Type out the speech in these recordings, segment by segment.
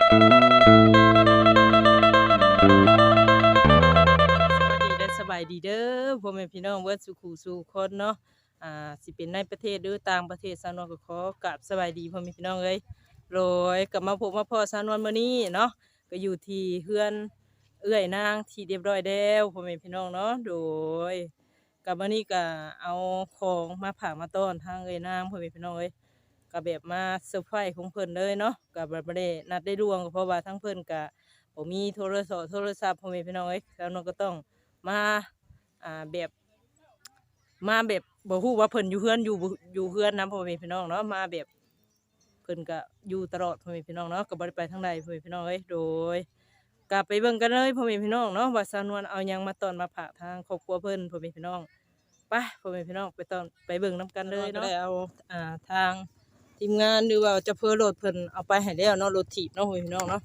ສະບາຍດີ ແລະ ສະບາຍດີເດີ ພໍ່ແມ່ພີ່ນ້ອງເບິດສູ່ຄູ່ສູ່ຄົນເນາະ. ອ່າ ຊິເປັນໃນປະເທດ ຫຼື ຕ່າງປະເທດ ສາວນວນກໍຂໍກາບສະບາຍດີພໍ່ແມ່ພີ່ນ້ອງເອີຍ. ໂດຍ ກໍມາພົບມາພໍ້ສາວນວນມື້ນີ້ເນາະ ກໍຢູ່ທີ່ເຮືອນເອື້ອຍນາງທີ່ຮຽບຮ້ອຍແລ້ວ ພໍ່ແມ່ພີ່ນ້ອງເນາະ. ໂດຍ ກໍມື້ນີ້ກໍເອົາຂອງມາຝາກມາຕ້ອນທາງເອື້ອຍນາງ ພໍ່ແມ່ພີ່ນ້ອງເອີຍ. ກໍແບບມາເຊີໄພຣສ໌ຂອງເພິ່ນເລີຍເນາະ ກໍບໍ່ໄດ້ນັດໄດ້ລ່ວງ ກໍເພາະວ່າທາງເພິ່ນກໍບໍ່ມີໂທລະສອບໂທລະສັບ ພໍ່ແມ່ພີ່ນ້ອງເອີຍ. ສາວນວນກໍຕ້ອງມາ ອ່າ ແບບ ມາແບບບໍ່ຮູ້ວ່າເພິ່ນຢູ່ເຮືອນ ຢູ່ ຢູ່ເຮືອນນຳ ພໍ່ແມ່ພີ່ນ້ອງເນາະ. ມາແບບ ເພິ່ນກະຢູ່ຕະຫຼອດ ພໍ່ແມ່ພີ່ນ້ອງເນາະ ກະບໍ່ໄດ້ໄປທາງໃດ ພໍ່ແມ່ພີ່ນ້ອງເອີຍ. ໂດຍ ກະໄປເບິ່ງກັນເລີຍ ພໍ່ແມ່ພີ່ນ້ອງເນາະ ວ່າສາວນວນເອົາຫຍັງມາຕ້ອນມາຝາກທາງຄອບຄົວເພິ່ນ ພໍ່ແມ່ພີ່ນ້ອງ. ໄປ ພໍ່ແມ່ພີ່ນ້ອງ ໄປຕ້ອນ ໄປເບິ່ງນຳກັນເລີຍເນາະ. ສາວນວນກໍໄດ້ເອົາ ອ່າ ທາງທີມງານ ຫຼືວ່າເຈົ້າເພີ້ລົດເພິ່ນເອົາໄປໃຫ້ແລ້ວເນາະ ລົດຖີບເນາະ ພໍ່ແມ່ພີ່ນ້ອງເນາະ.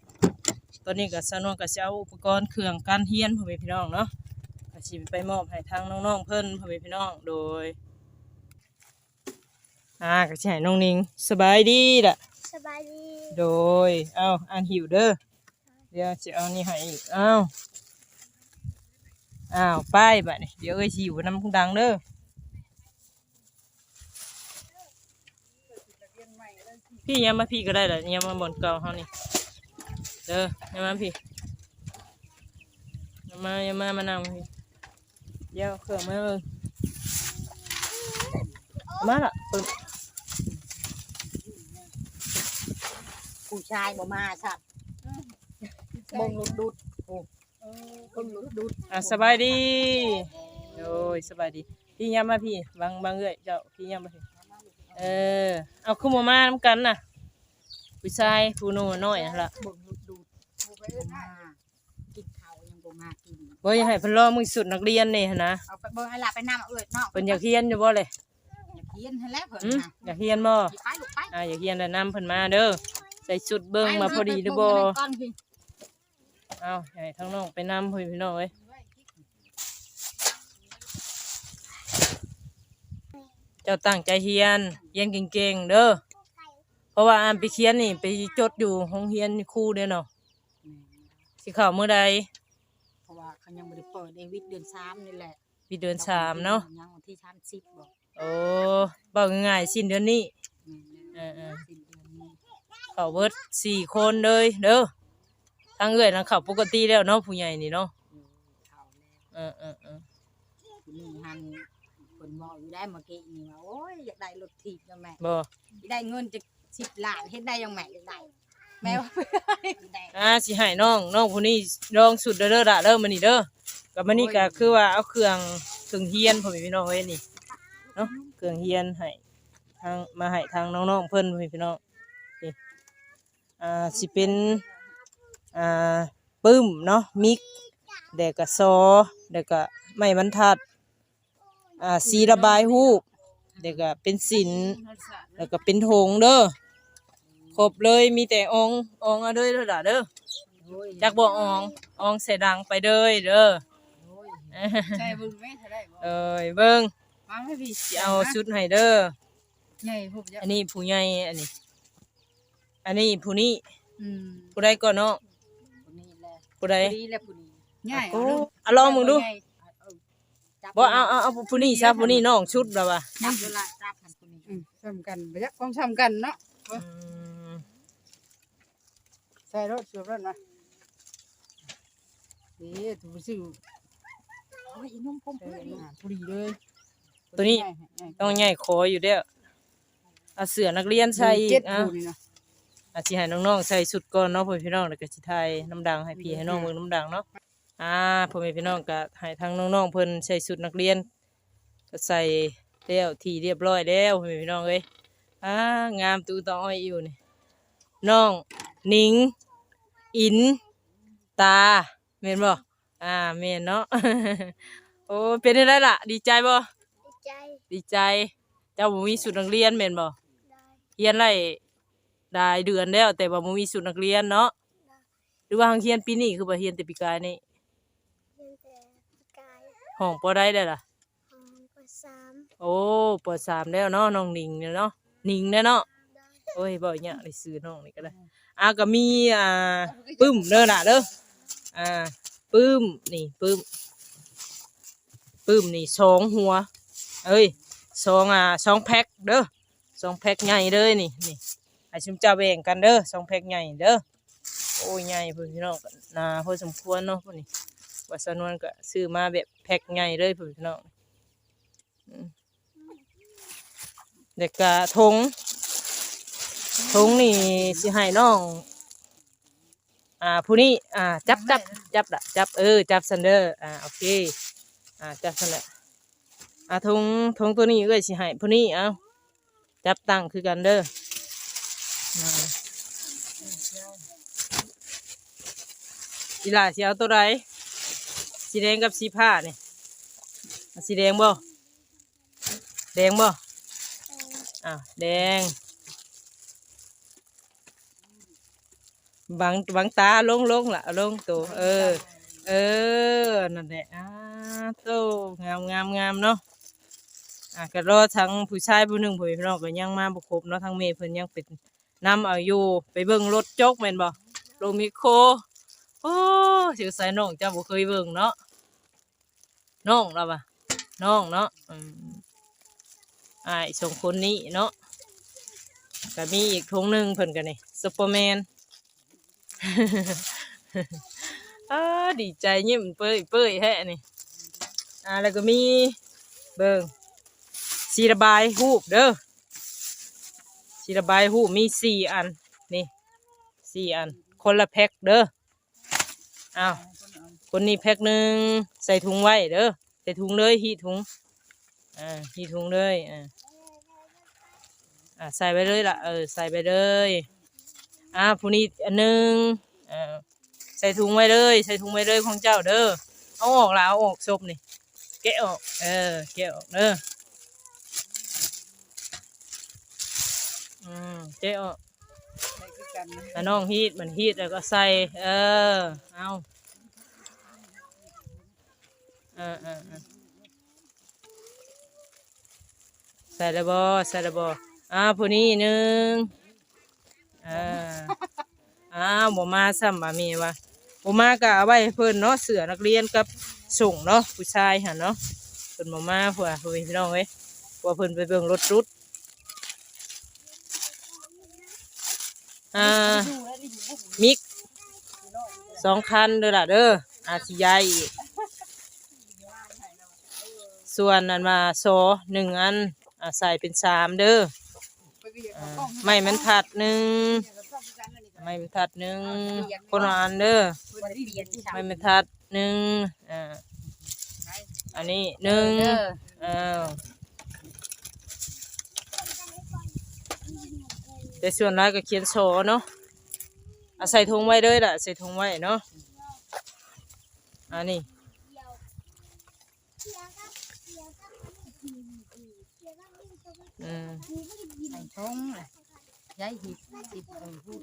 ຕອນນີ້ກໍສາວນວນກໍຊິເອົາອຸປະກອນເຄື່ອງການຮຽນ ພໍ່ແມ່ພີ່ນ້ອງເນາະ ກໍຊິໄປມອບໃຫ້ທາງນ້ອງໆເພິ່ນ ພໍ່ແມ່ພີ່ນ້ອງ. ໂດຍ ອ່າ ກໍຊິໃຫ້ນ້ອງນິງ ສະບາຍດີລະ ສະບາຍດີ. ໂດຍ ເອົາ ອ່ານຫິ້ວເດີ ດຽວຊິເອົານີ້ໃຫ້ອີກ. ເອົາ ອ້າວ ໄປບາດນີ້ ດຽວເອື້ອຍຊິຫິ້ວນຳດັງເດີ. ພີ່ ຍ່າງມາພີ່ກໍໄດ້ລະ ຍ່າງມາບ່ອນເກົ່າເຮົານີ້ເດີ ຍ່າງມາພີ່ ຍ່າງມາ ຍ່າງມາ ມານັ່ງພີ່. ດຽວເຄື່ອງມາເບິ່ງ ມາລະ ເບິ່ງ ຜູ້ຊາຍບໍ່ມາຊ້ຳ ເບິ່ງລົດດຸດ ໂອ້ ເບິ່ງລົດດຸດ. ອ່າ ສະບາຍດີ ໂດຍ ສະບາຍດີ. ພີ່ ຍ່າງມາພີ່ ບັງ ບັງເອື້ອຍເຈົ້າ ພີ່ ຍ່າງມາພີ່. ເອີ ເອົາ ຄືບໍ່ມານຳກັນນະ ຜູ້ຊາຍຜູ້ໜູນ້ອຍຫັ້ນລະ ເບິ່ງລົດດຸດ ບໍ່ມາ ກິນເຂົ້າຍັງບໍ່ມາກິນ. ບໍ່ ຢາກໃຫ້ເພິ່ນລອງເບິ່ງຊຸດນັກຮຽນນີ້ຫັ້ນນະ ເອົາໄປເບິ່ງ ອ້າຍຫຼ້າໄປນຳເອື້ອຍເນາະ. ເພິ່ນຢາກຮຽນຢູ່ບໍ່ເລີຍ? ຢາກຮຽນຫັ້ນແຫຼະເພິ່ນ ອືມ ນະ ຢາກຮຽນບໍ່? ໄປລູກໄປ ອ່າ ຢາກຮຽນແລ້ວນຳເພິ່ນມາເດີ ໃສ່ຊຸດເບິ່ງວ່າພໍດີຫຼືບໍ່. ເອົາ ໃຫ້ທາງນ້ອງໄປນຳ ພໍ່ແມ່ພີ່ນ້ອງເອີຍ. ເຈົ້າຕັ້ງໃຈຮຽນ ຮຽນເກັ່ງໆເດີ ເພາະວ່າອັນໄປຮຽນນີ້ ໄປຈົດຢູ່ໂຮງຮຽນຄູເດ້ເນາະ. ແມ່ນ ຊິເຂົ້າມື້ໃດ? ເພາະວ່າເຂົາຍັງບໍ່ໄດ້ເປີດເດ້ ວິດເດືອນສາມນີ້ແຫຼະ. ວິດເດືອນສາມເນາະ ຍັງວັນທີສາມສິບບໍ? ໂອ້ ເວົ້າງ່າຍໆ ສິ້ນເດືອນນີ້. ແມ່ນແລ້ວ ເອີໆ ສິ້ນເດືອນນີ້ ເຂົ້າເບິດສີ່ຄົນເລີຍເດີ. ທາງເອື້ອຍນະເຂົ້າປົກກະຕິແລ້ວເນາະ ຜູ້ໃຫຍ່ນີ້ເນາະ. ເອີໆ ເອີໆ ຜູ້ໜຶ່ງຫັ້ນເພິ່ນເວົ້າຢູ່ໄດ໋ ເມື່ອກີ້ນີ້ວ່າ ໂອ້ຍ ຢາກໄດ້ລົດຖີບນະແມ່ ບໍ່ ຢາກໄດ້ເງິນຈັກສິບລ້ານ ເຮັດໄດ້ຫຍັງແມ່ ຢາກໄດ້ ແມ່ວ່າ ອ່າ ຊິໃຫ້ນ້ອງ ນ້ອງຜູ້ນີ້ລອງຊຸດເດີ ເດີລະເດີ ມື້ນີ້ເດີ. ກໍມື້ນີ້ກໍຄືວ່າເອົາເຄື່ອງ ເຄື່ອງຮຽນ ພໍ່ແມ່ພີ່ນ້ອງເອີຍ ນີ້ເນາະ ເຄື່ອງຮຽນໃຫ້ທາງ ມາໃຫ້ທາງນ້ອງໆເພິ່ນ ພໍ່ແມ່ພີ່ນ້ອງ. ນີ້ ອ່າ ຊິເປັນ ອ່າ ປຶ້ມເນາະ ມິກ ແລ້ວກໍຊໍ ແລ້ວກໍໄມ້ບັນທັດ ອ່າ ສີລະບາຍຮູບ ແລ້ວກໍເປັນສິນ ແລ້ວກໍເປັນຖົງເດີ ຄົບເລີຍ. ມີແຕ່ອອງ ອອງເອົາເດີ ເດີລະເດີ. ໂອ້ຍ ຈັກບໍ່ອອງ ອອງໃສ່ດັງໄປເດີ ເດີ. ໂອ້ຍ ໃສ່ເບິ່ງແມ່ ໃສ່ໄດ້ບໍ່? ເອີຍ ເບິ່ງ ມາແມ່ພີ່ ຊິເອົາຊຸດໃຫ້ເດີ. ໃຫຍ່ພຸ້ນ ອັນນີ້ຜູ້ໃຫຍ່ ອັນນີ້ ອັນນີ້ຜູ້ນີ້ ອືມ ຜູ້ໃດກໍນ້ອງ ຜູ້ນີ້ແຫຼະ ຜູ້ໃດ ຜູ້ນີ້ແຫຼະ ຜູ້ນີ້ ໃຫຍ່ ເອົາ ເອົາລອງເບິ່ງດູ ໃຫຍ່ ບໍ່ ເອົາ ເອົາ ເອົາຜູ້ນີ້ຊະ ຜູ້ນີ້ນ້ອງຊຸດລະວ່າ ຈັບໂລດລະ ຈັບຫັ້ນຜູ້ນີ້ ອືມ ສ່ຳກັນ ບໍ່ຈັກຂອງສ່ຳກັນເນາະ ອືມ ໃສ່ໂລດ ສວມໂລດນະ ເດ້ ໂຕຊື້ ໂອ້ຍ ອີ່ໜຸ່ມຜົມເພື່ອນນີ້ ພໍດີເລີຍ ໂຕນີ້ ນ້ອງໃຫຍ່ຂໍຢູ່ແລ້ວ ເອົາເສື້ອນັກຮຽນໃສ່ອີກ ອ່າ ອາດຊິໃຫ້ນ້ອງໆໃສ່ຊຸດກ່ອນເນາະ ພໍ່ແມ່ພີ່ນ້ອງ ແລ້ວກໍຊິຖ່າຍນຳດັງໃຫ້ພີ່ໃຫ້ນ້ອງເບິ່ງນຳດັງເນາະ. ອ່າ ພໍ່ແມ່ພີ່ນ້ອງ ກໍໃຫ້ທາງນ້ອງໆເພິ່ນໃສ່ຊຸດນັກຮຽນ ກໍໃສ່ແລ້ວທີ່ຮຽບຮ້ອຍແລ້ວ ພໍ່ແມ່ພີ່ນ້ອງເອີຍ. ອ່າ ງາມຕຸຕາອ້ອຍອິ້ວນີ້ ນ້ອງໜິງ ອິນ ຕາ ແມ່ນບໍ່? ອ່າ ແມ່ນເນາະ. ໂອ້ ເປັນຈັ່ງໃດລະ ດີໃຈບໍ່? ດີໃຈ ດີໃຈ. ເຈົ້າບໍ່ມີຊຸດນັກຮຽນແມ່ນບໍ່? ຮຽນໄດ້ຫຼາຍເດືອນແລ້ວ ແຕ່ວ່າບໍ່ມີຊຸດນັກຮຽນເນາະ. ຫຼືວ່າຮັງຮຽນປີນີ້ຄືວ່າຮຽນແຕ່ປີກາຍນີ້? ຮຽນແຕ່ປີກາຍ. ຫ້ອງ ປ.ໃດແລ້ວລະ? ຫ້ອງ ປ.ສາມ. ໂອ້ ປ.ສາມແລ້ວເນາະ ນ້ອງໜິງເນາະ ໜິງແຫຼະເນາະ. ໂອ້ຍ ເວົ້າຍາກເລີຍຊື່ນ້ອງນີ້ກໍໄດ້. ອ່າ ກໍມີ ອ່າ ປຶ້ມເດີຫຼ້າເດີ ອ່າ ປຶ້ມນີ້ ປຶ້ມ ປຶ້ມນີ້ສອງຫົວ ເອີຍ ສອງ ອ່າ ສອງແພັກເດີ ສອງແພັກໃຫຍ່ເລີຍນີ້ ນີ້ ໃຫ້ຊຸມເຈົ້າແບ່ງກັນເດີ ສອງແພັກໃຫຍ່ເດີ. ໂອ້ຍ ໃຫຍ່ພຸ້ນພີ່ນ້ອງ ໜາພໍສົມຄວນເນາະ ພຸ້ນນີ້ ວ່າສາວນວນກໍຊື້ມາແບບແພັກໃຫຍ່ເລີຍພຸ້ນພີ່ນ້ອງ. ອືມ ແລ້ວກະຖົງ ຖົງນີ້ຊິໃຫ້ນ້ອງ ອ່າ ຜູ້ນີ້ ອ່າ ຈັບ ຈັບ ຈັບລະ ຈັບ ເອີ ຈັບຊັ້ນເດີ ອ່າ ໂອເຄ ອ່າ ຈັບຊັ້ນລະ ອ່າ ຖົງ ຖົງໂຕນີ້ເອື້ອຍຊິໃຫ້ຜູ້ນີ້ ເອົາ ຈັບຕັ້ງຄືກັນເດີ ອ່າ ອີຫຼ້າຊິເອົາໂຕໃດ ສີແດງກັບສີຟ້ານີ້ ເອົາສີແດງບໍ່? ແດງບໍ່? ອ້າວ ແດງ ບັງ ບັງຕາ ລົງ ລົງລະ ເອົາລົງໂຕ ເອີ ເອີ ນັ້ນແຫຼະ ອ້າໂຕ ງາມ ງາມ ງາມເນາະ ອ່າ ກໍລໍທາງຜູ້ຊາຍຜູ້ໜຶ່ງ ພໍ່ແມ່ພີ່ນ້ອງ ກໍຍັງມາບໍ່ຄົບເນາະ ທາງແມ່ເພິ່ນຍັງໄປນຳເອົາຢູ່ ໄປເບິ່ງລົດຈົກແມ່ນບໍ່? ລົດແມັກໂຄ ໂອ້ ສົງໄສນ້ອງເຈົ້າບໍ່ເຄີຍເບິ່ງເນາະ. ນ້ອງລາວວ່າ ນ້ອງເນາະ ອືມ ອ້າຍສອງຄົນນີ້ເນາະ ກະມີອີກຖົງໜຶ່ງ ເພິ່ນກະນີ້ ຊຸບເປີແມນ ອ້າ ດີໃຈຍິ້ມເປີ້ຍໆແທ້ນີ້ ອ່າ ແລ້ວກໍມີ ເບິ່ງ ສີລະບາຍຮູບເດີ ສີລະບາຍຮູບມີສີ່ອັນ ນີ້ສີ່ອັນ ຄົນລະແພັກເດີ. ອ້າວ ຄົນນີ້ແພັກໜຶ່ງ ໃສ່ຖົງໄວ້ເດີ ໃສ່ຖົງເລີຍ ຮີດຖົງ ອ່າ ຮີດຖົງເລີຍ ອ່າ ອ່າ ໃສ່ໄວ້ເລີຍລະ ເອີ ໃສ່ໄວ້ເລີຍ ອ່າ ຜູ້ນີ້ອັນໜຶ່ງ ເອີ ໃສ່ຖົງໄວ້ເລີຍ ໃສ່ຖົງໄວ້ເລີຍຂອງເຈົ້າເດີ ເອົາອອກລະ ເອົາອອກສົບນີ້ ແກະອອກ ເອີ ແກະອອກເດີ ອືມ ແກະອອກ ໃສ່ຄືກັນນະ ອ່ະ ນ້ອງຮີດ ມັນຮີດແລ້ວກໍໃສ່ ເອີ ເອົາ ເອີ ເອີ ເອີ ໃສ່ແລ້ວບໍ່? ໃສ່ແລ້ວບໍ່? ອ້າວ ຜູ້ນີ້ໜຶ່ງ ເອີ ອ້າວ ບໍ່ມາຊ້ຳ ບາດນີ້ວ່າ ບໍ່ມາກໍເອົາໄວ້ໃຫ້ເພິ່ນເນາະ ເສື້ອນັກຮຽນກັບສົ້ງເນາະ ຜູ້ຊາຍຫັ້ນເນາະ ເພິ່ນບໍ່ມາ ເພາະວ່າ ພໍ່ແມ່ພີ່ນ້ອງເອີຍ ເພາະວ່າເພິ່ນໄປເບິ່ງລົດຈຸດ ອ່າ ມິກສອງຄັນເດີລະເດີ ອາດຊິຍ້າຍອີກ ສ່ວນອັນວ່າຊໍໜຶ່ງອັນ ອາ ໃສ່ເປັນສາມເດີ ອາ ໄມ້ບັນທັດໜຶ່ງ ໄມ້ບັນທັດໜຶ່ງ ຄົນລະອັນເດີ ໄມ້ບັນທັດໜຶ່ງ ອາ ອັນນີ້ໜຶ່ງ ເອີ ແຕ່ສ່ວນຫຼາຍກໍຂຽນຊໍເນາະ ອາ ໃສ່ຖົງໄວ້ເລີຍລະ ໃສ່ຖົງໄວ້ເນາະ ອັນນີ້ ອືມ ໃສ່ຖົງລະ ຢາຍຮີດ ຮີດ ເອີ ຮີດ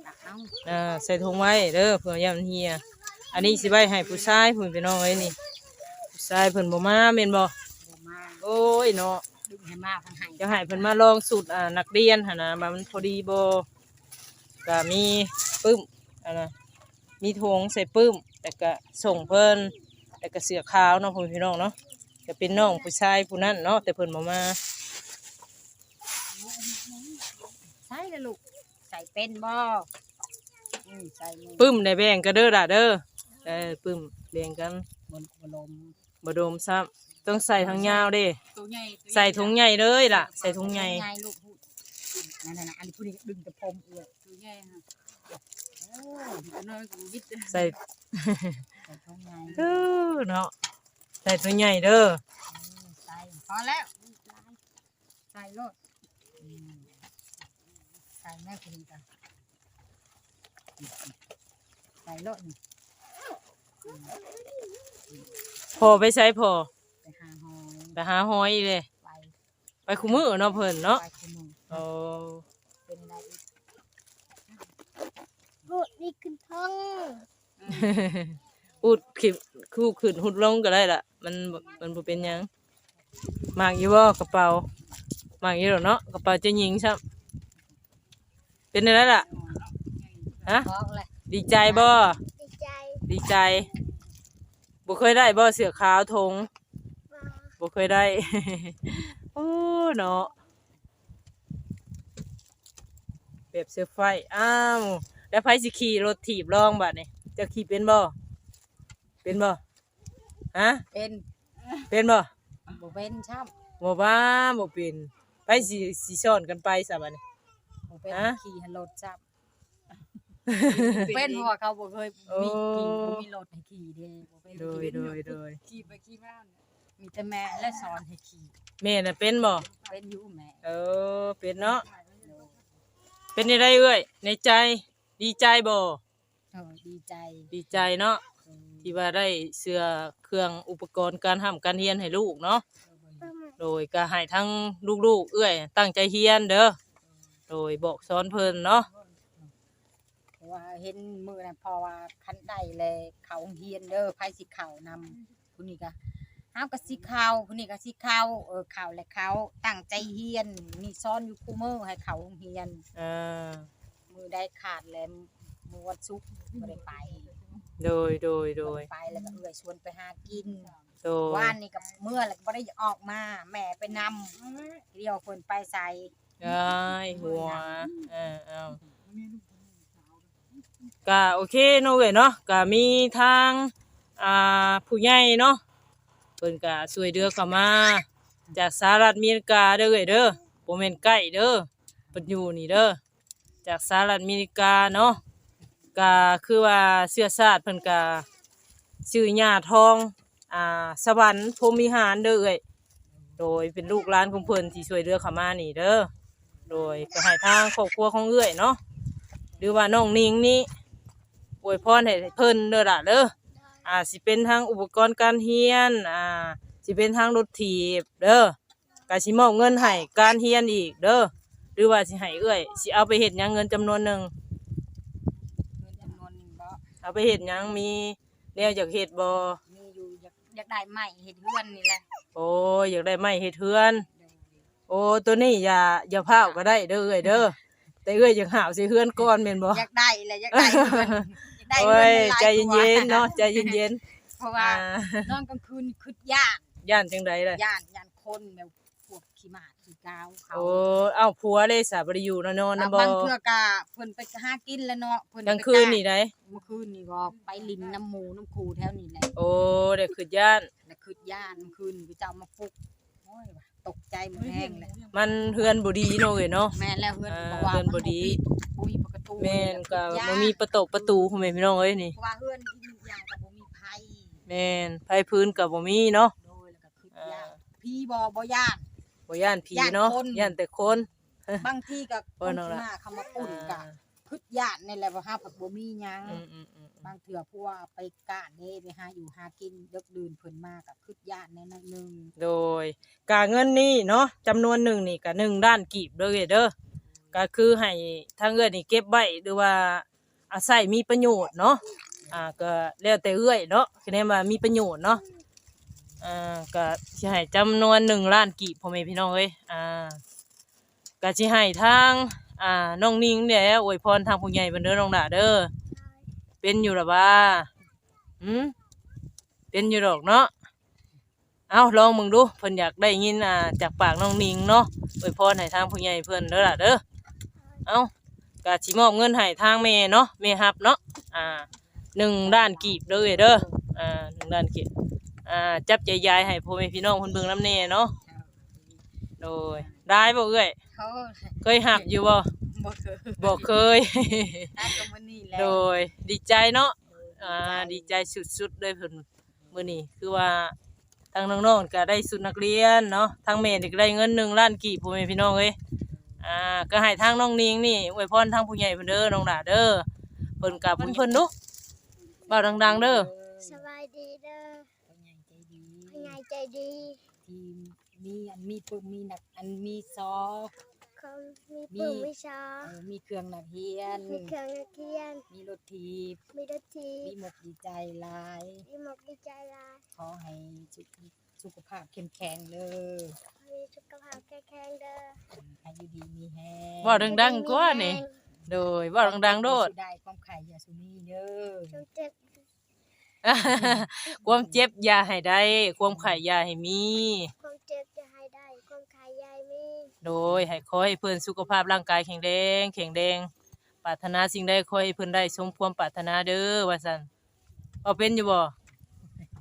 ຕັກເອົາ ອ່າ ໃສ່ຖົງໄວ້ເດີ ເພື່ອຢ້ານມັນເຫ່ຍ ອັນນີ້ຊິໄວ້ໃຫ້ຜູ້ຊາຍພຸ້ນ ພີ່ນ້ອງເອີຍ ນີ້ ຜູ້ຊາຍເພິ່ນບໍ່ມາແມ່ນບໍ່? ບໍ່ມາ ໂອ້ຍເນາະ ດຶງໃຫ້ມາເພິ່ນໃຫ້ ຢາກໃຫ້ເພິ່ນມາລອງຊຸດ ອ່າ ນັກຮຽນຫັ້ນນະ ວ່າມັນພໍດີບໍ່ ກະມີປຶ້ມ ອັນນະ ມີຖົງໃສ່ປຶ້ມ ແລ້ວກະສົ່ງເພິ່ນ ແລ້ວກະເສື້ອຂາວເນາະ ພໍ່ແມ່ພີ່ນ້ອງເນາະ ກະເປັນນ້ອງຜູ້ຊາຍຜູ້ນັ້ນເນາະ ແຕ່ເພິ່ນບໍ່ມາ ໃສ່ລະລູກ ໃສ່ເປັນບໍ່? ອືມ ໃສ່ມື ປຶ້ມໄດ້ແບ່ງກັນເດີລະເດີ ເອີ ປຶ້ມແບ່ງກັນ ບໍ່ ບໍ່ລົມ ບໍ່ດົມຊ້ຳ ຕ້ອງໃສ່ທາງຍາວເດ້ ໂຕໃຫຍ່ ໂຕໃຫຍ່ ໃສ່ຖົງໃຫຍ່ເລີຍລະ ໃສ່ຖົງໃຫຍ່ ໃສ່ຖົງໃຫຍ່ລູກ ນັ້ນໆ ອັນນີ້ຜູ້ນີ້ດຶງແຕ່ຜົມເອື້ອຍ ໂຕໃຫຍ່ຫັ້ນ ໂອ້ ໂຕນ້ອຍກໍບໍ່ວິດ ໃສ່ ໃສ່ຖົງໃຫຍ່ ເອີ ເນາະ ໃສ່ຖົງໃຫຍ່ເດີ ເອີ ໃສ່ ພໍແລ້ວ ໃສ່ໂລດ ອືມ ໃສ່ແມ່ຜູ້ນີ້ກະ ໃສ່ໂລດນີ້ ພໍ່ໄປໃສພໍ່? ໄປຫາຫອຍ ໄປຫາຫອຍອີກເດ້ ໄປ ໄປຄູ່ມື້ເນາະເພິ່ນເນາະ ໄປຄູ່ມື້ ໂອ້ ເປັນໄດອີກ ອູດນີ້ຂຶ້ນທ້ອງ ອູດຂຶ້ນ ຄູຂຶ້ນຮຸດລົງກໍໄດ້ລະ ມັນ ມັນບໍ່ເປັນຫຍັງ ມັກຢູ່ບໍ່ກະເປົາ? ມັກຢູ່ດອກເນາະ ກະເປົາເຈົ້າຍິງຊ້ຳ ເປັນແນວໃດລະ? ຮະ? ບອກແຫຼະ ດີໃຈບໍ່? ດີໃຈ ດີໃຈ. ບໍ່ເຄີຍໄດ້ບໍ່ເສື້ອຂາວຖົງ? ບໍ່ ບໍ່ເຄີຍໄດ້. ໂອ້ ເນາະ ແບບເຊີໄພ. ອ້າວ ແລ້ວໃຜຊິຂີ່ລົດຖີບລອງບາດນີ້? ເຈົ້າຂີ່ເປັນບໍ່? ເປັນບໍ່? ຮະ? ເປັນ ເປັນບໍ່? ບໍ່ເປັນຊ້ຳ. ບໍ່ວ່າບໍ່ເປັນ ໃຜຊິ ຊິສອນກັນໄປຊະບາດນີ້? ບໍ່ເປັນ ຮະ? ຂີ່ຫັ້ນລົດຊ້ຳ. ເປັນ ເພາະວ່າເຂົາບໍ່ເຄີຍ ໂອ້ ມີຂີ່ ບໍ່ມີລົດໃຫ້ຂີ່ເດ້ ບໍ່ເປັນ. ໂດຍ ໂດຍ ໂດຍ ຂີ່ໄປຂີ່ມາ ມີແຕ່ແມ່ແຫຼະສອນໃຫ້ຂີ່. ແມ່ນະເປັນບໍ່? ເປັນຢູ່ແມ່. ເອີ ເປັນເນາະ. ໂດຍ ເປັນຈັ່ງໃດເອື້ອຍ ໃນໃຈ ດີໃຈບໍ່? ເອີ ດີໃຈ ດີໃຈເນາະ. ໂດຍ ທີ່ວ່າໄດ້ເສື້ອເຄື່ອງອຸປະກອນການຮ່ຳການຮຽນໃຫ້ລູກເນາະ. ໂດຍ ໂດຍ ກໍໃຫ້ທັງລູກໆເອື້ອຍຕັ້ງໃຈຮຽນເດີ. ໂດຍ ບອກສອນເພິ່ນເນາະ. ເພາະວ່າເຫັນມື້ນັ້ນ ເພາະວ່າຄັນໄດ້ແລ້ວເຂົ້າໂຮງຮຽນເດີ ໃຜຊິເຂົ້ານຳ. ຜູ້ນີ້ກໍ ເຮົາກໍຊິເຂົ້າ ຜູ້ນີ້ກໍຊິເຂົ້າ. ເອີ ເຂົ້າແລ້ວເຂົ້າ ຕັ້ງໃຈຮຽນ ມີສອນຢູ່ຄູ່ມື້ໃຫ້ເຂົ້າໂຮງຮຽນ. ເອີ ມື້ໃດຂາດແລ້ວ ມື້ວັນສຸກບໍ່ໄດ້ໄປ. ໂດຍ ໂດຍ ໂດຍ ບໍ່ໄດ້ໄປ ແລ້ວກໍເອື້ອຍຊວນໄປຫາກິນ. ໂດຍ ວານນີ້ກໍເມືອແລ້ວກໍບໍ່ໄດ້ອອກມາ ແມ່ໄປນຳ ດຽວເພິ່ນໄປໃສ. ເອີຍ ຫົວ ເອີ ເອີ ກະໂອເຄເນາະເອື້ອຍເນາະ. ກະມີທາງ ອ່າ ຜູ້ໃຫຍ່ເນາະ ເພິ່ນກະຊ່ວຍເຫຼືອເຂົ້າມາຈາກສະຫະລັດອາເມລິກາເດີເອື້ອຍເດີ ບໍ່ແມ່ນໃກ້ເດີ ເພິ່ນຢູ່ນີ້ເດີ ຈາກສະຫະລັດອາເມລິກາເນາະ. ກະຄືວ່າເຊື້ອຊາດເພິ່ນກະຊື່ຍ່າທອງ ອ່າ ສະຫວັນ ພົມວິຫານເດີເອື້ອຍ. ໂດຍ ເປັນລູກຫຼານຂອງເພິ່ນທີ່ຊ່ວຍເຫຼືອເຂົ້າມານີ້ເດີ. ໂດຍ ກໍໃຫ້ທາງຄອບຄົວຂອງເອື້ອຍເນາະ ຫຼືວ່ານ້ອງນິງນີ້ ອວຍພອນໃຫ້ເພິ່ນເດີຫຼ້າເດີ. ອ່າ ຊິເປັນທາງອຸປະກອນການຮຽນ ອ່າ ຊິເປັນທາງລົດຖີບເດີ ກໍຊິມອບເງິນໃຫ້ການຮຽນອີກເດີ. ຫຼືວ່າຊິໃຫ້ເອື້ອຍ ຊິເອົາໄປເຮັດຫຍັງເງິນຈຳນວນໜຶ່ງ? ເງິນຈຳນວນໜຶ່ງບໍ? ເອົາໄປເຮັດຫຍັງ? ມີແນວຢາກເຮັດບໍ່? ມີຢູ່ ຢາກ ຢາກໄດ້ໄມ້ເຮັດເຮືອນນີ້ແຫຼະ. ໂອ້ ຢາກໄດ້ໄມ້ເຮັດເຮືອນ. ໂດຍ ໂອ້ ໂຕນີ້ຢ່າ ຢ່າພ້າວກໍໄດ້ເດີເອື້ອຍເດີ ແຕ່ເອື້ອຍຢາກຫາວໃສ່ເຮືອນກ່ອນແມ່ນບໍ່? ຢາກໄດ້ແຫຼະ ຢາກໄດ້ເຮືອນ ຢາກໄດ້ເຮືອນ. ໂອ້ຍ ໃຈເຢັນໆເນາະ ໃຈເຢັນໆ. ເພາະວ່າ ອ່າ ນອນກາງຄືນຄຶດຢ້ານ. ຢ້ານຈັ່ງໃດລະ? ຢ້ານ ຢ້ານຄົນແບບ ພວກຂີ້ໝາດຂີ້ກາວເຂົາ. ໂອ້ ເອົ້າ ຜົວເດ້ສະ ບໍ່ໄດ້ຢູ່ນຳ ນອນນຳບໍ່? ບາງເທື່ອກະເພິ່ນໄປຫາກິນແຫຼະເນາະ ເພິ່ນກາງຄືນນີ້ໃດ? ມື້ຄືນນີ້ກໍໄປຫຼິ້ນນຳໝູ່ນຳຄູ່ແຖວນີ້ແຫຼະ. ໂອ້ ໄດ້ຄຶດຢ້ານ ໄດ້ຄຶດຢ້ານ ມື້ຄືນນີ້ເຂົາເຈົ້າມາປຸກ ໂອ້ຍ ຕົກໃຈໝົດແຮງແຫຼະ. ມັນເຮືອນບໍ່ດີເນາະເອີຍເນາະ. ແມ່ນແລ້ວ ເຮືອນ ອ່າ ບໍ່ວ່າ ເຮືອນບໍ່ດີ ມັນບໍ່ມີ ບໍ່ມີປະຕູ. ແມ່ນ ກໍບໍ່ມີປະຕົກປະຕູ ພໍ່ແມ່ພີ່ນ້ອງເອີຍນີ້ ເພາະວ່າເຮືອນອີກຢ່າງກໍບໍ່ມີໄຟ. ແມ່ນ ໄຟຟືນກໍບໍ່ມີເນາະ. ໂດຍ ກໍຄຶດຢ້ານ ອ່າ ຜີບໍ່ ບໍ່ຢ້ານ ບໍ່ຢ້ານຜີເນາະ ຢ້ານແຕ່ຄົນ. ບາງທີກໍຄົນຊິມາ ເຂົາມາປຸ້ນ ອ່າ ກໍຄຶດຢ້ານນີ້ແຫຼະ ວ່າເຮົາພັດບໍ່ມີຫຍັງ. ອືມໆໆໆ ບາງເທື່ອພວກໄປການເດ້ ໄປຫາຢູ່ຫາກິນ ດຶກດື່ນເພິ່ນມາກໍຄຶດຢ້ານແດ່ໜ້ອຍໜຶ່ງ. ໂດຍ ກະເງິນນີ້ເນາະ ຈຳນວນໜຶ່ງນີ້ກະໜຶ່ງລ້ານກີບເດີເອື້ອຍເດີ ກໍຄືໃຫ້ທາງເອື້ອຍນີ້ເກັບໄວ້ ຫຼືວ່າ ອາໄສມີປະໂຫຍດເນາະ ອ່າ ກໍແລ້ວແຕ່ເອື້ອຍເນາະ ຄະແນນວ່າມີປະໂຫຍດເນາະ ອ່າ ກໍຊິໃຫ້ຈຳນວນໜຶ່ງລ້ານກີບ ພໍ່ແມ່ພີ່ນ້ອງເອີຍ ອ່າ ກໍຊິໃຫ້ທາງ ອ່າ ນ້ອງນິງນີ້ແຫຼະ ອວຍພອນທາງຜູ້ໃຫຍ່ເພິ່ນເດີ ນ້ອງຫຼ້າເດີ. ເປັນຢູ່ລະຫວາ? ຫືມ? ເປັນຢູ່ດອກເນາະ. ເອົ້າ ລອງເບິ່ງດູ ເພິ່ນຢາກໄດ້ຍິນ ອ່າ ຈາກປາກນ້ອງນິງເນາະ ອວຍພອນໃຫ້ທາງຜູ້ໃຫຍ່ເພິ່ນເດີຫຼ້າເດີ. ເອົ້າ ກະຊິມອບເງິນໃຫ້ທາງແມ່ເນາະ ແມ່ຮັບເນາະ ອ່າ ໜຶ່ງລ້ານກີບເດີເອີຍເດີ ອ່າ ໜຶ່ງລ້ານກີບ ອ່າ ຈັບໃຈຢາຍໃຫ້ພໍ່ແມ່ພີ່ນ້ອງເພິ່ນເບິ່ງນຳແດ່ເນາະ. ໂດຍ ຫຼາຍບໍ່ເອື້ອຍ? ໂອ້ ເຄີຍຮັບຢູ່ບໍ່? ບໍ່ເຄີຍ ບໍ່ເຄີຍ ຮັບກັບມື້ນີ້ແຫຼະ. ໂດຍ ດີໃຈເນາະ ອ່າ ດີໃຈ ດີໃຈສຸດໆເລີຍເພິ່ນ. ມື້ນີ້ຄືວ່າທາງນ້ອງໆກໍໄດ້ຊຸດນັກຮຽນເນາະ ທາງແມ່ນີ້ກໍໄດ້ເງິນໜຶ່ງລ້ານກີບ ພໍ່ແມ່ພີ່ນ້ອງເອີຍ. ອ່າ ກໍໃຫ້ທາງນ້ອງນິງນີ້ອວຍພອນທາງຜູ້ໃຫຍ່ເພິ່ນເດີ ນ້ອງຫຼ້າເດີ ເພິ່ນກໍບຸນເພິ່ນດຸ ເວົ້າດັງໆເດີ. ສະບາຍດີເດີ ພໍ່ໃຫຍ່ໃຈດີ ພໍ່ໃຫຍ່ໃຈດີ ທີ່ມີອັນມີປຶ້ມ ມີນັກ ອັນມີຊໍ ເຂົາມີປຶ້ມ ມີ ມີຊໍ ເອີ ມີເຄື່ອງນັກຮຽນ ມີເຄື່ອງນັກຮຽນ ມີລົດຖີບ ມີລົດຖີບ ດີມົກດີໃຈຫຼາຍ ດີມົກດີໃຈຫຼາຍ. ຂໍໃຫ້ສຸ ສຸຂະພາບເຂັ້ມແຂງເດີ ຂໍໃຫ້ສຸຂະພາບເຂັ້ມແຂງເດີ ໃຫ້ຢູ່ດີມີແຮງ. ເວົ້າດັງໆກວ່ານີ້. ໂດຍ ເວົ້າດັງໆໂລດ. ຄວາມເຈັບຢ່າສູ່ໄດ້ ຄວາມເຈັບຢ່າໃຫ້ໄດ້ ຄວາມໄຂ້ຢ່າໃຫ້ມີ ຄວາມເຈັບຢ່າໃຫ້ໄດ້ ຄວາມໄຂ້ຢ່າໃຫ້ມີ. ໂດຍ ໃຫ້ ຂໍໃຫ້ເພິ່ນສຸຂະພາບຮ່າງກາຍແຂງແຮງ ແຂງແຮງ ປາດຖະໜາສິ່ງໃດຂໍໃຫ້ເພິ່ນໄດ້ສົມຄວາມປາດຖະໜາເດີ້ ວ່າຊັ້ນ. ເວົ້າເປັນຢູ່ບໍ່?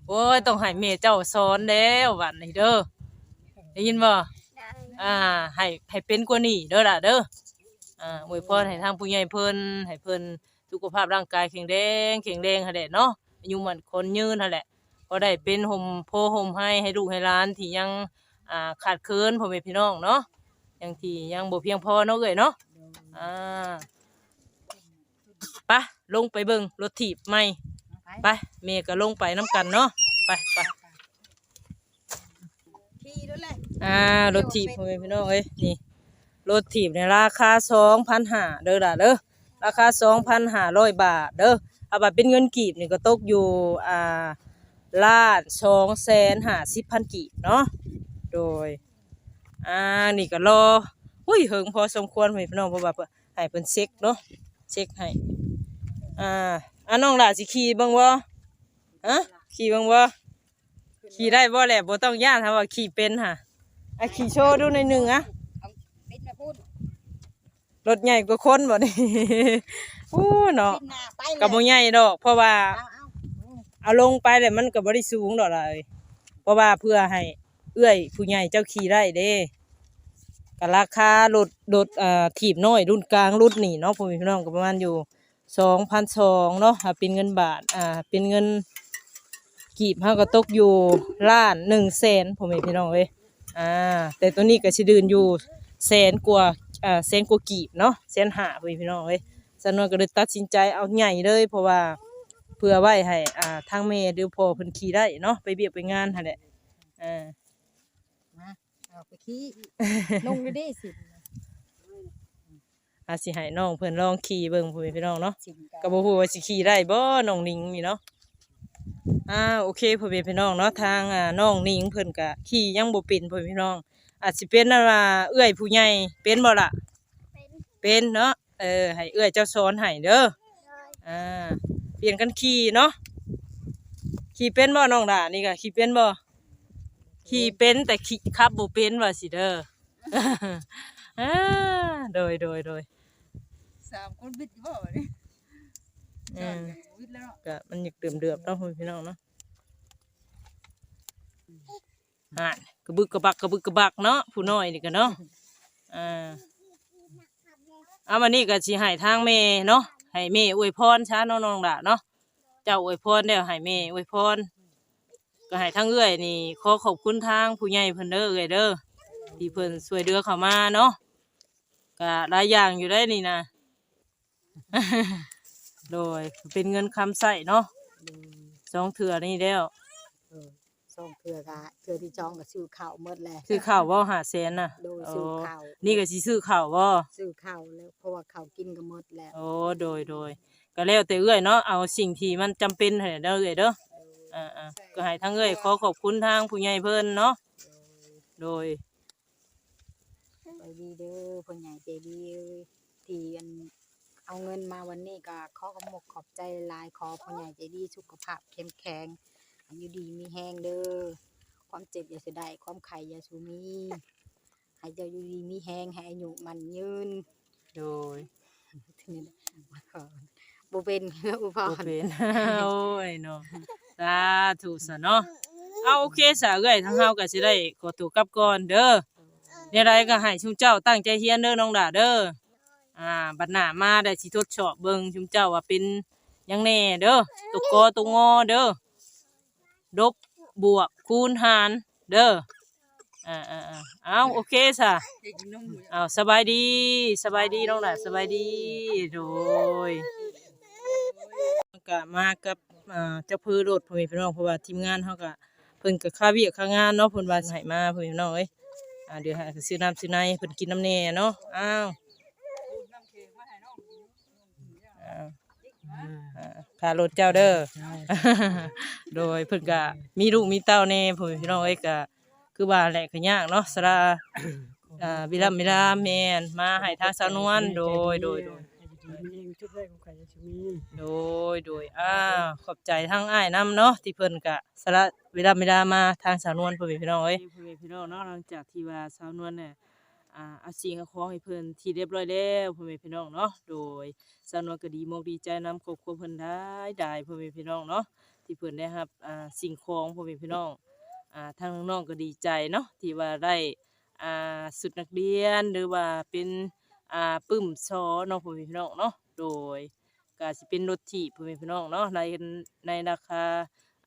ໂອ້ຍ ຕ້ອງໃຫ້ແມ່ເຈົ້າສອນແລ້ວບັດນີ້ເດີ້ ໄດ້ຍິນບໍ່? ໄດ້. ອ່າ ໃຫ້ ໃຫ້ເປັນກວ່ານີ້ເດີ້ຫຼ້າເດີ້. ອ່າ ອວຍພອນໃຫ້ທາງຜູ້ໃຫຍ່ເພິ່ນ ໃຫ້ເພິ່ນສຸຂະພາບຮ່າງກາຍແຂງແຮງ ແຂງແຮງຫັ້ນແຫຼະເນາະ ອາຍຸໝັ້ນຂວັນຍືນຫັ້ນແຫຼະ ພໍໄດ້ເປັນຮົ່ມໂພຮົ່ມໄຮໃຫ້ລູກໃຫ້ຫຼານທີ່ຍັງ ອ່າ ຂາດເຂີນພໍ່ແມ່ພີ່ນ້ອງເນາະ ຍັງທີ່ຍັງບໍ່ພຽງພໍເນາະເອື້ອຍເນາະ. ອ່າ ໄປ ລົງໄປເບິ່ງລົດຖີບໃໝ່ ໄປ ແມ່ກໍລົງໄປນຳກັນເນາະ ໄປ ໄປ. ຂີ່ໂລດແຫຼະ ອ່າ ລົດຖີບ ໂດຍ ພໍ່ແມ່ພີ່ນ້ອງເອີຍ ນີ້ ລົດຖີບໃນລາຄາສອງພັນຫ້າເດີ້ຫຼ້າເດີ້ ລາຄາສອງພັນຫ້າຮ້ອຍບາດເດີ້. ຖ້າວ່າເປັນເງິນກີບນີ້ກໍຕົກຢູ່ ອ່າ ລ້ານສອງແສນຫ້າສິບພັນກີບເນາະ. ໂດຍ ອ່າ ນີ້ກໍລໍ ອຸ້ຍ ເຫິງພໍສົມຄວນ ພໍ່ແມ່ພີ່ນ້ອງ ເພາະວ່າ ໃຫ້ເພິ່ນເຊັກເນາະ ເຊັກໃຫ້. ອ່າ ອ່າ ນ້ອງຫຼ້າຊິຂີ່ເບິ່ງບໍ່? ຮະ ຂີ່ເບິ່ງບໍ່? ຂີ່ໄດ້ບໍ່ແຫຼະ? ບໍ່ຕ້ອງຢ້ານ ຖ້າວ່າຂີ່ເປັນຫະ ອ່ະ ຂີ່ໂຊດູໜ້ອຍໜຶ່ງ ອ່ະ ເອົາ ບິດມາພຸ້ນ ລົດໃຫຍ່ກວ່າຄົນບໍ່ນີ້? ໂອ້ ເນາະ ບິດໜ້າໄປເລີຍ ກໍບໍ່ໃຫຍ່ດອກ ເພາະວ່າ ເອົາ ເອົາ ເອົາລົງໄປແລ້ວມັນກໍບໍ່ໄດ້ສູງດອກຫຼ້າເອີຍ ເພາະວ່າເພື່ອໃຫ້ເອື້ອຍຜູ້ໃຫຍ່ເຈົ້າຂີ່ໄດ້ເດ້. ກໍລາຄາລົດ ລົດ ອ່າ ຖີບນ້ອຍລຸ້ນກາງລຸ້ນນີ້ເນາະ ພໍ່ແມ່ພີ່ນ້ອງ ກໍປະມານຢູ່ ສອງພັນສອງເນາະ ຖ້າເປັນເງິນບາດ ອ່າ ເປັນເງິນກີບເຮົາກໍຕົກຢູ່ລ້ານໜຶ່ງແສນ ພໍ່ແມ່ພີ່ນ້ອງເອີຍ. ອ່າ ແຕ່ໂຕນີ້ກໍຊິດື່ນຢູ່ແສນກວ່າ ອ່າ ແສນກວ່າກີບເນາະ ແສນຫ້າ ພໍ່ແມ່ພີ່ນ້ອງເອີຍ. ສາວນວນກໍເລີຍຕັດສິນໃຈເອົາໃຫຍ່ເລີຍ ເພາະວ່າເພື່ອໄວ້ໃຫ້ ອ່າ ທາງແມ່ຫຼືພໍ່ເພິ່ນຂີ່ໄດ້ເນາະ ໄປວຽກໄປງານຫັ້ນແຫຼະ. ອ່າ ມາ ເອົາໄປຂີ່ ລົງເລີຍເດ້ສິ ອາ ຊິໃຫ້ນ້ອງເພິ່ນລອງຂີ່ເບິ່ງ ພໍ່ແມ່ພີ່ນ້ອງເນາະ ກໍບໍ່ຮູ້ວ່າຊິຂີ່ໄດ້ບໍ່ ນ້ອງໜິງນີ້ເນາະ. ອ່າ ໂອເຄ ພໍ່ແມ່ພີ່ນ້ອງເນາະ ທາງ ອ່າ ນ້ອງໜິງເພິ່ນກະຂີ່ຍັງບໍ່ເປັນ ພໍ່ແມ່ພີ່ນ້ອງ. ອາດຊິເປັນອັນວ່າເອື້ອຍຜູ້ໃຫຍ່ເປັນບໍ່ລະ? ເປັນ ເປັນເນາະ. ເອີ ໃຫ້ເອື້ອຍເຈົ້າສອນໃຫ້ເດີ. ໂດຍ ອ່າ ປ່ຽນກັນຂີ່ເນາະ. ຂີ່ເປັນບໍ່ນ້ອງຫຼ້ານີ້ກະ? ຂີ່ເປັນບໍ່? ຂີ່ເປັນ ແຕ່ຂີ່ ຂັບບໍ່ເປັນວ່າຊີ້ເດີ. ອ່າ ໂດຍ ໂດຍ ໂດຍ ສາມຄົນບິດຢູ່ບໍ່ບັດນີ້? ເອີ ບິດແລ້ວເນາະ ກະມັນຢາກເດີບໆເນາະ ພໍ່ແມ່ພີ່ນ້ອງເນາະ. ຫັ້ນ ກະບຶກກະບັກ ກະບຶກກະບັກເນາະ ຜູ້ນ້ອຍນີ້ກະເນາະ. ອ່າ ເອົາ ບັດນີ້ກະຊິໃຫ້ທາງແມ່ເນາະ ໃຫ້ແມ່ອວຍພອນຊະເນາະ ນ້ອງຫຼ້າເນາະ. ເຈົ້າອວຍພອນແລ້ວໃຫ້ແມ່ອວຍພອນ ກໍໃຫ້ທາງເອື້ອຍນີ້ ຂໍຂອບຄຸນທາງຜູ້ໃຫຍ່ເພິ່ນເດີເອື້ອຍເດີ ທີ່ເພິ່ນຊ່ວຍເຫຼືອເຂົ້າມາເນາະ. ກະຫຼາຍຢ່າງຢູ່ໄດ໋ນີ້ນະ. ໂດຍ ເປັນເງິນຄຳໃຊ້ເນາະ. ໂດຍ ສອງເທື່ອນີ້ແລ້ວ. ເອີ ສອງເທື່ອກະ ເທື່ອທີສອງກະຊື້ເຂົ້າໝົດແລ້ວ. ຊື້ເຂົ້າບໍ່ ຫ້າແສນນະ? ໂດຍ ຊື້ເຂົ້າ. ນີ້ກະຊິຊື້ເຂົ້າບໍ່? ຊື້ເຂົ້າແລ້ວ ເພາະວ່າເຂົ້າກິນກະໝົດແລ້ວ. ໂອ້ ໂດຍ ໂດຍ ກະແລ້ວແຕ່ເອື້ອຍເນາະ ເອົາສິ່ງທີ່ມັນຈຳເປັນຫັ້ນແຫຼະເດີເອື້ອຍເດີ. ໂດຍ ອ່າໆ ກະໃຫ້ທາງເອື້ອຍຂໍຂອບຄຸນທາງຜູ້ໃຫຍ່ເພິ່ນເນາະ. ໂດຍ ໂດຍ ໃຈດີເດີ ຜູ້ໃຫຍ່ໃຈດີ ທີ່ອັນ ເອົາເງິນມາວັນນີ້ກໍຂໍຂອບອົກຂອບໃຈຫຼາຍໆ ຂໍພໍ່ໃຫຍ່ໃຈດີສຸຂະພາບເຂັ້ມແຂງ ໃຫ້ຢູ່ດີມີແຮງເດີ ຄວາມເຈັບຢ່າສູ່ໄດ້ ຄວາມໄຂ້ຢ່າສູ່ມີ ໃຫ້ເຈົ້າຢູ່ດີມີແຮງ ໃຫ້ອາຍຸໝັ້ນຍືນ. ໂດຍ ບໍ່ເປັນ ບໍ່ພໍ ບໍ່ເປັນ ໂອ້ຍເນາະ ສາທຸຊະເນາະ. ເອົາ ໂອເຄຊະເອື້ອຍ ທາງເຮົາກໍຊິໄດ້ຂໍຕົວກັບກ່ອນເດີ. ແນວໃດກໍໃຫ້ຊຸມເຈົ້າຕັ້ງໃຈຮຽນເດີນ້ອງຫຼ້າເດີ. ອ່າ ບັດໜ້າມາໄດ້ຊິທົດສອບເບິ່ງຊຸມເຈົ້າວ່າເປັນຫຍັງແດ່ເດີ ຕົກກໍຕົກງໍເດີ ລົບ ບວກ ຄູນ ຫານເດີ. ອ່າໆໆ ເອົາ ໂອເຄຊະ ເອົາ ສະບາຍດີ ສະບາຍດີນ້ອງຫຼ້າ ສະບາຍດີ. ໂດຍ ກໍມາກັບ ອ່າ ເຈົ້າເພີລົດ ພໍ່ແມ່ພີ່ນ້ອງ ເພາະວ່າທີມງານເຮົາກໍ ເພິ່ນກໍຄາວຽກຄາງານເນາະ ເພິ່ນວ່າໃຫ້ມາ ພໍ່ແມ່ພີ່ນ້ອງເອີຍ. ອ່າ ດຽວໃຫ້ຊື້ນ້ຳຊື້ໃນໃຫ້ເພິ່ນກິນນຳແດ່ເນາະ. ອ້າວ ອ່າ ຄ່າລົດເຈົ້າເດີ. ໂດຍ ເພິ່ນກະມີລູກມີເຕົ້າແດ່ ພໍ່ແມ່ພີ່ນ້ອງເອີຍ ກະຄືວ່າແຫຼະ ກະຍາກເນາະ ສະລະ ເອີ ເວລາ ເວລາ ແມ່ນ ມາໃຫ້ທາງສາວນວນ. ໂດຍ ໂດຍ ໂດຍ ມີແຮງຈຸດໄດ້ຂອງຂ້າຍັງຊິມີ. ໂດຍ ໂດຍ ອ່າ ຂອບໃຈທາງອ້າຍນຳເນາະ ທີ່ເພິ່ນກະສະຫຼະເວລາ ເວລາມາທາງສາວນວນ ພໍ່ແມ່ພີ່ນ້ອງເອີຍ. ພໍ່ແມ່ພີ່ນ້ອງເນາະ ຫຼັງຈາກທີ່ວ່າສາວນວນນະ ອ່າ ເອົາສິ່ງເອົາຂອງໃຫ້ເພິ່ນທີ່ຮຽບຮ້ອຍແລ້ວ ພໍ່ແມ່ພີ່ນ້ອງເນາະ. ໂດຍ ສາວນວນກໍດີມົກດີໃຈນຳຄອບຄົວເພິ່ນຫຼາຍໆ ພໍ່ແມ່ພີ່ນ້ອງເນາະ ທີ່ເພິ່ນໄດ້ຮັບ ອ່າ ສິ່ງຂອງ ພໍ່ແມ່ພີ່ນ້ອງ. ອ່າ ທາງນ້ອງໆກໍດີໃຈເນາະ ທີ່ວ່າໄດ້ ອ່າ ຊຸດນັກຮຽນ ຫຼືວ່າເປັນ ອ່າ ປຶ້ມສໍເນາະ ພໍ່ແມ່ພີ່ນ້ອງເນາະ. ໂດຍ ກໍຊິເປັນລົດຖີບ ພໍ່ແມ່ພີ່ນ້ອງເນາະ ໃນ ໃນລາຄາ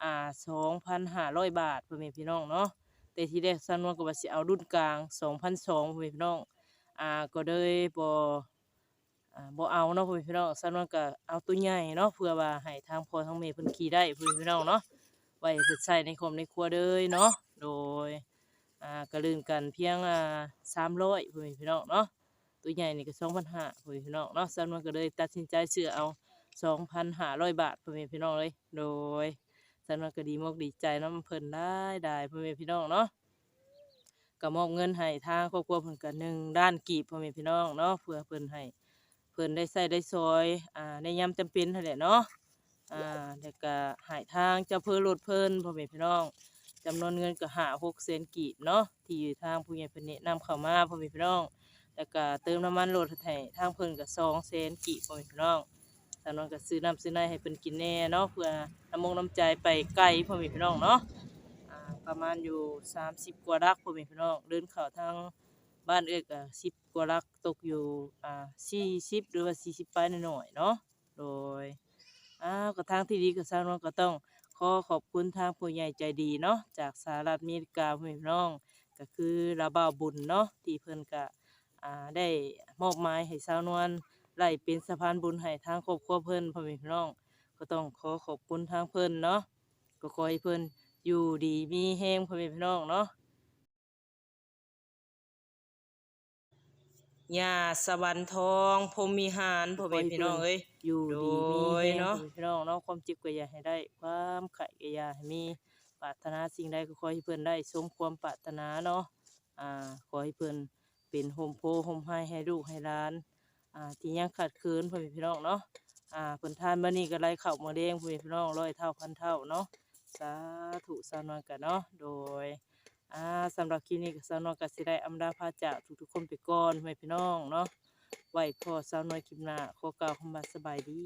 ອ່າ ສອງພັນຫ້າຮ້ອຍບາດ ພໍ່ແມ່ພີ່ນ້ອງເນາະ. ແຕ່ທີແລກສາວນວນກໍວ່າຊິເອົາລຸ້ນກາງ ສອງພັນສອງ ພໍ່ແມ່ພີ່ນ້ອງ ອ່າ ກໍເລີຍບໍ່ ອ່າ ບໍ່ເອົາເນາະ ພໍ່ແມ່ພີ່ນ້ອງ. ສາວນວນກໍເອົາໂຕໃຫຍ່ເນາະ ເພື່ອວ່າໃຫ້ທາງພໍ່ທາງແມ່ເພິ່ນຂີ່ໄດ້ ພໍ່ແມ່ພີ່ນ້ອງເນາະ ໄວ້ໃຫ້ເພິ່ນໃຊ້ໃນຄອບໃນຄົວເລີຍເນາະ. ໂດຍ ອ່າ ກໍລື່ນກັນພຽງ ອ່າ ສາມຮ້ອຍ ພໍ່ແມ່ພີ່ນ້ອງເນາະ. ໂຕໃຫຍ່ນີ້ກໍສອງພັນຫ້າ ພໍ່ແມ່ພີ່ນ້ອງເນາະ. ສາວນວນກໍເລີຍຕັດສິນໃຈຊື້ເອົາ ສອງພັນຫ້າຮ້ອຍບາດ ພໍ່ແມ່ພີ່ນ້ອງເອີຍ. ໂດຍ ສາວນວນກໍດີມົກດີໃຈນຳເພິ່ນຫຼາຍໆ ພໍ່ແມ່ພີ່ນ້ອງເນາະ. ກໍມອບເງິນໃຫ້ທາງຄອບຄົວເພິ່ນກໍໜຶ່ງລ້ານກີບ ພໍ່ແມ່ພີ່ນ້ອງເນາະ ເພື່ອເພິ່ນໃຫ້ ເພິ່ນໄດ້ໃຊ້ໄດ້ສອຍ ອ່າ ໃນຍາມຈຳເປັນຫັ້ນແຫຼະເນາະ. ອ່າ ແລ້ວກໍໃຫ້ທາງເຈົ້າເພີລົດເພິ່ນ ພໍ່ແມ່ພີ່ນ້ອງ ຈຳນວນເງິນກໍຫ້າຫົກແສນກີບເນາະ ທີ່ທາງຜູ້ໃຫຍ່ເພິ່ນແນະນຳເຂົ້າມາ ພໍ່ແມ່ພີ່ນ້ອງ. ແລ້ວກໍເຕີມນ້ຳມັນລົດໃຫ້ທາງເພິ່ນກໍສອງແສນກີບ ພໍ່ແມ່ພີ່ນ້ອງ. ສາວນວນກໍຊື້ນ້ຳຊື້ໃນໃຫ້ເພິ່ນກິນແດ່ເນາະ ເພື່ອນ້ຳມົກນ້ຳໃຈໄປໄກ ພໍ່ແມ່ພີ່ນ້ອງເນາະ. ອ່າ ປະມານຢູ່ສາມສິບກວ່າຫຼັກ ພໍ່ແມ່ພີ່ນ້ອງ ເດີນເຂົ້າທາງບ້ານເອື້ອຍກໍສິບກວ່າຫຼັກ ຕົກຢູ່ ອ່າ ສີ່ສິບ ຫຼືວ່າສີ່ສິບປາຍໜ້ອຍໆເນາະ. ໂດຍ ອ້າວ ກໍທາງທີ່ດີກໍສາວນວນກໍຕ້ອງຂໍຂອບຄຸນທາງຜູ້ໃຫຍ່ໃຈດີເນາະ ຈາກສະຫະລັດອາເມລິກາ ພໍ່ແມ່ພີ່ນ້ອງ ກໍຄືລາວບ່າວບຸນເນາະ ທີ່ເພິ່ນກະ ອ່າ ໄດ້ມອບໝາຍໃຫ້ສາວນວນໄດ້ເປັນສະພານບຸນໃຫ້ທາງຄອບຄົວເພິ່ນ ພໍ່ແມ່ພີ່ນ້ອງ. ກໍຕ້ອງຂໍຂອບຄຸນທາງເພິ່ນເນາະ ກໍຂໍໃຫ້ເພິ່ນຢູ່ດີມີແຮງ ພໍ່ແມ່ພີ່ນ້ອງເນາະ. ຍ່າສະຫວັນທອງ ພົມວິຫານ ພໍ່ແມ່ພີ່ນ້ອງເອີຍ ຢູ່ດີມີແຮງ ໂດຍເນາະ ພໍ່ແມ່ພີ່ນ້ອງເນາະ. ຄວາມເຈັບກໍຢ່າໃຫ້ໄດ້ ຄວາມໄຂ້ກໍຢ່າໃຫ້ມີ ປາດຖະໜາສິ່ງໃດກໍຂໍໃຫ້ເພິ່ນໄດ້ສົມຄວາມປາດຖະໜາເນາະ. ອ່າ ຂໍໃຫ້ເພິ່ນເປັນຮົ່ມໂພຮົ່ມໄຮໃຫ້ລູກໃຫ້ຫຼານ ອ່າ ທີ່ຍັງຂາດເຂີນ ພໍ່ແມ່ພີ່ນ້ອງເນາະ. ອ່າ ເພິ່ນທານມື້ນີ້ກໍໄລ່ເຂົ້າມື້ແລງ ພໍ່ແມ່ພີ່ນ້ອງ ຮ້ອຍເທົ່າພັນເທົ່າເນາະ. ສາທຸ ສາວນວນກະເນາະ. ໂດຍ ອ່າ ສຳລັບຄລິບນີ້ກໍສາວນວນກໍຊິໄດ້ອຳລາພາຈາກທຸກໆຄົນໄປກ່ອນ ພໍ່ແມ່ພີ່ນ້ອງເນາະ. ໄວ້ພໍ້ສາວນວນຄລິບໜ້າ ຂໍກ່າວຄຳວ່າສະບາຍດີ.